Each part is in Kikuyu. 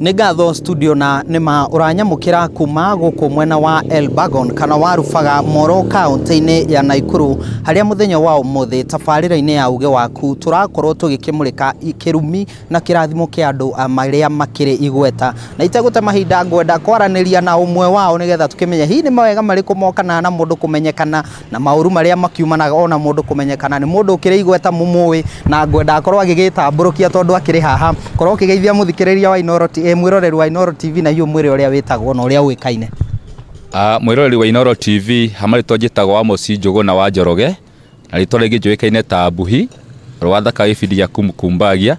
Nĩ ngatho studio, na nĩma ũranyamũkĩra kuma gũkũ mwena wa Elbagon kana wa Rubaga Moro, kaunti-inĩ ya Naikuru, harĩa mũthenya wa ũmũthĩ tabarĩra-inĩ ya Uge Waku tũrakorwo tũgĩkĩmũrĩka kĩrumi na kĩrathimo kĩa andũ marĩa makĩrĩ igweta. Na itegũte mahinda, ngwenda kwaranĩria na ũmwe wao nĩgetha tũkĩmenye hihi nĩ mawega marĩkũ mokanaga na mũndũ kũmenyekana na maũru marĩa makiumanaga ona mũndũ kũmenyekana. Nĩ mũndũ ũkĩrĩ igweta mũmũĩ, na ngwenda akorwo agĩgĩtambũrũkia tondũ akĩrĩ haha. Korwo ũkĩgeithia mũthikĩrĩria wa Inooro, mwĩroreri wa Inooro TV, na hihi ũmwĩre ũrĩa wĩtagwo na ũrĩa ũĩkaine. Mwĩroreri wa Inooro TV, hamarĩtwa njĩtagwo Amos Njũgũna wa Njoroge, na rĩtwa rĩngĩ njũĩkaine ta Mbuhi rwathaka gĩbindi gĩa Kumkumbagia,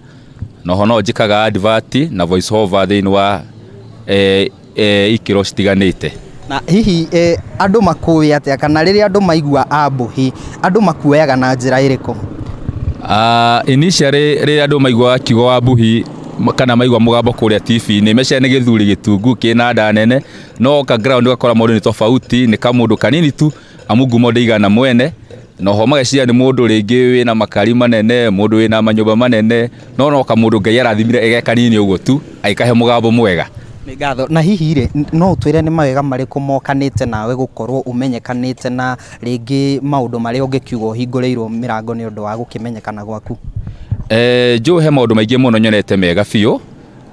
na oho no njĩkaga advert na voice over thĩinĩ wa ikĩro citiganĩte. Na hihi andũ makũĩ atĩa, kana rĩrĩa andũ maigua Ambuhi, andũ makuoyaga na njĩra ĩrĩkũ? Initially, rĩrĩa andũ maiguaga kiugo wa Mbuhi kana maigua mũgambo kũrĩa TV-inĩ, meciria nĩ gĩthuri gĩtungu kĩna nda nene, no ka ground ũgakora mũndũ nĩ tofauti, nĩ kamũndũ kanini tu, amu ngumo ndĩigana mwene. Na oho mageciria nĩ mũndũ rĩngĩ wĩna makari manene, mũndũ wĩna manyũmba manene, no no kamũndũ Ngai arathimire ege kanini ũguo tu, agĩkahe mũgambo mwega. Nĩ ngatho. Na hihi rĩ, no ũtwĩre nĩ mawega marĩkũ mokanĩte nawe gũkorwo ũmenyekanĩte, na rĩngĩ maũndũ marĩa ũngĩkiuga ũhingũrĩirwo mĩrango nĩ ũndũ wa gũkĩmenyekana gwaku? Njũĩ he maũndũ maingĩ mũno nyonete mega biũ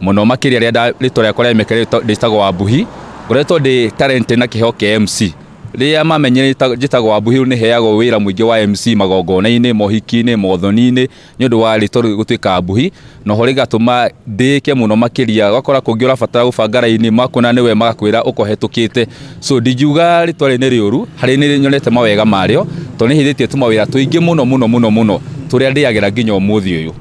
mũno makĩria rĩrĩa rĩtwa rĩakwa rĩamekire rĩtagwo Wambuhi. Ngoretwo ndĩ talent na kĩheo kĩa MC. Rĩrĩa mamenyire njĩtagwo Wambuhi, rĩu nĩheagwo wĩra mũingĩ wa MC magongona-inĩ, mohiki-inĩ, mothoni-inĩ, nĩ ũndũ wa rĩtwa rĩu gũtuĩka Mbuhi. Na oho rĩgatũma ndĩke mũno makĩria, ũgakora kũngĩ ũrabatara gũbanga raini, makona nĩwe magakwĩra ũkohetũkĩte. So ndingiuga rĩtwa rĩrĩ nĩ rĩũru, harĩ nĩ nyonete mawega marĩo, tondũ nĩ hithĩtie tũmawĩra tũingĩ mũno mũno mũno mũno tũrĩa ndĩagĩra nginya ũmũthĩ ũyũ.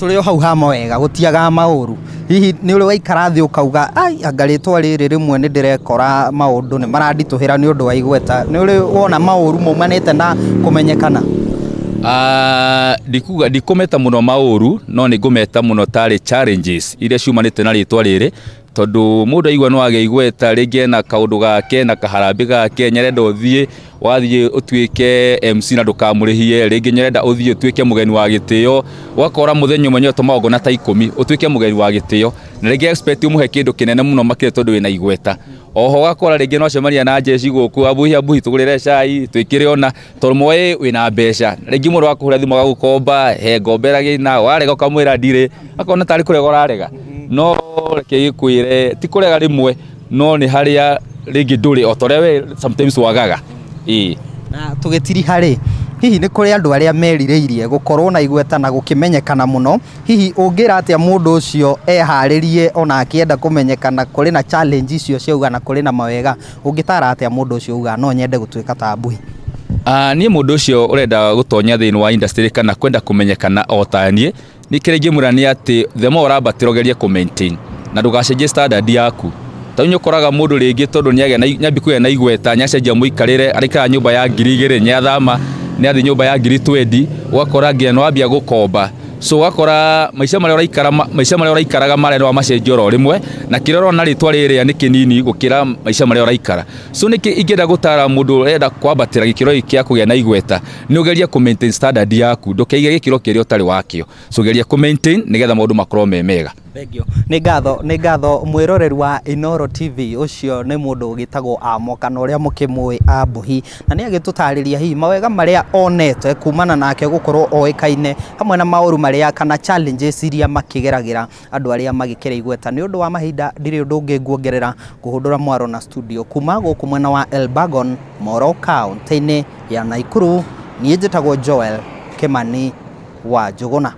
Tũrĩ o hau ha mawega, gũtiagaga maũru. Hihi nĩ ũrĩ waikara thĩ ũkauga, ai, anga rĩtwa rĩrĩ rĩmwe nĩ ndĩrekora maũndũ nĩ maranditũhĩra nĩ ũndũ wa igweta? Nĩ ũrĩ wona maũru maumanĩte na kũmenyekana? Ndikuga ndikũmeta mũno maũru, no nĩ ngũmeta mũno tarĩ challenges iria ciumanĩte na rĩtwa rĩrĩ, tondũ mũndũ aigua no agĩa igweta, rĩngĩ ena kaũndũ gake na kaharambĩ gake, nyarenda ũthiĩ wathiĩ ũtuĩke MC na ndũkamũrĩhie, rĩngĩ nyarenda ũthiĩ ũtuĩke mũgeni wa gĩtĩo, ũgakora mũthenya ũmwe nyoetwo magongona ta 10 ũtuĩke mũgeni wa gĩtĩo, na rĩngĩ expect ũmũhe kĩndũ kĩnene mũno makĩria tondũ wĩna igweta. Oho ũgakora rĩngĩ no cemania na njeci gũkũ, "Abuhi, Abuhi, tũgũrĩre cai twĩkĩre ona," tondũ moĩ wĩna mbeca. Rĩngĩ mũndũ akũhũra thimũ agagũkomba, "He ngombera gĩna," warega ũkamwĩra ndirĩ, akona tarĩ kũrega ũrarega. No reke gĩkwĩre ti kũrega rĩmwe, no nĩ harĩa rĩngĩ ndũrĩ o ta ũrĩa we sometimes wagaga, ĩĩ. Na tũgĩtiriha rĩ, hihi nĩ kũrĩ andũ arĩa merirĩirie gũkorwo na igweta na gũkĩmenyekana mũno? Hihi ũngĩra atĩa mũndũ ũcio eharĩrie ona akĩenda kũmenyekana, kũrĩ na challenge icio ciauga na kũrĩ na mawega? Ũngĩtara atĩa mũndũ ũcio uga no nyende gũtuĩka ta Mbuhi? Niĩ mũndũ ũcio ũrenda gũtonya thĩinĩ wa industry kana kwenda kũmenyekana o ta niĩ, nĩ kĩrĩa ingĩmwĩra nĩ atĩ the more ũrambatĩra, ũgerie kũ maintain na ndũgacenjie standard yaku. Ta rĩu nĩũkoraga mũndũ rĩngĩ tondũ nĩagĩa na nĩambia kũgĩa na igweta, nĩacenjia mũikarĩre, araikara nyũmba ya 2000, nĩathama, nĩathiĩ nyũmba ya 20,000, ũgakora nginya nĩwambia gũkomba. So ũgakora maica marĩa ũraikara, maica marĩa ũraikaraga marĩa nĩwamacenjia oro rĩmwe, na kĩrĩa ũrona rĩtwa rĩrĩa nĩ kĩnini gũkĩra maica marĩa ũraikara. So nĩkĩ ingĩenda gũtara mũndũ ũrenda kwambatĩra gĩkĩro gĩkĩ kĩa kũgĩa na igweta, nĩ ũgerie kũ maintain standard yaku, ndũkeige gĩkĩro kĩrĩa ũtarĩ wakĩo. So geria kũ maintain nĩgetha maũndũ makorwo me mega. Thengiũ. Nĩ ngatho, nĩ ngatho mwĩroreri wa Inooro TV. Ũcio nĩ mũndũ ũgĩtagwo Amo, kana ũrĩa mũkĩmũĩ Ambuhi, na nĩ agĩtũtarĩria hihi mawega marĩa onete kumana nake gũkorwo oĩkaine, hamwe na maũru marĩa kana challenges iria makĩgeragĩra andũ arĩa magĩkĩrĩ igweta. Nĩ ũndũ wa mahinda, ndirĩ ũndũ ũngĩ nguongerera, kũhũndũra mwaro na studio kuma gũkũ mwena wa Elbagon Moro, kaunti-inĩ ya Naikuru. Niĩ njĩtagwo Joel Kimani wa Njũgũna.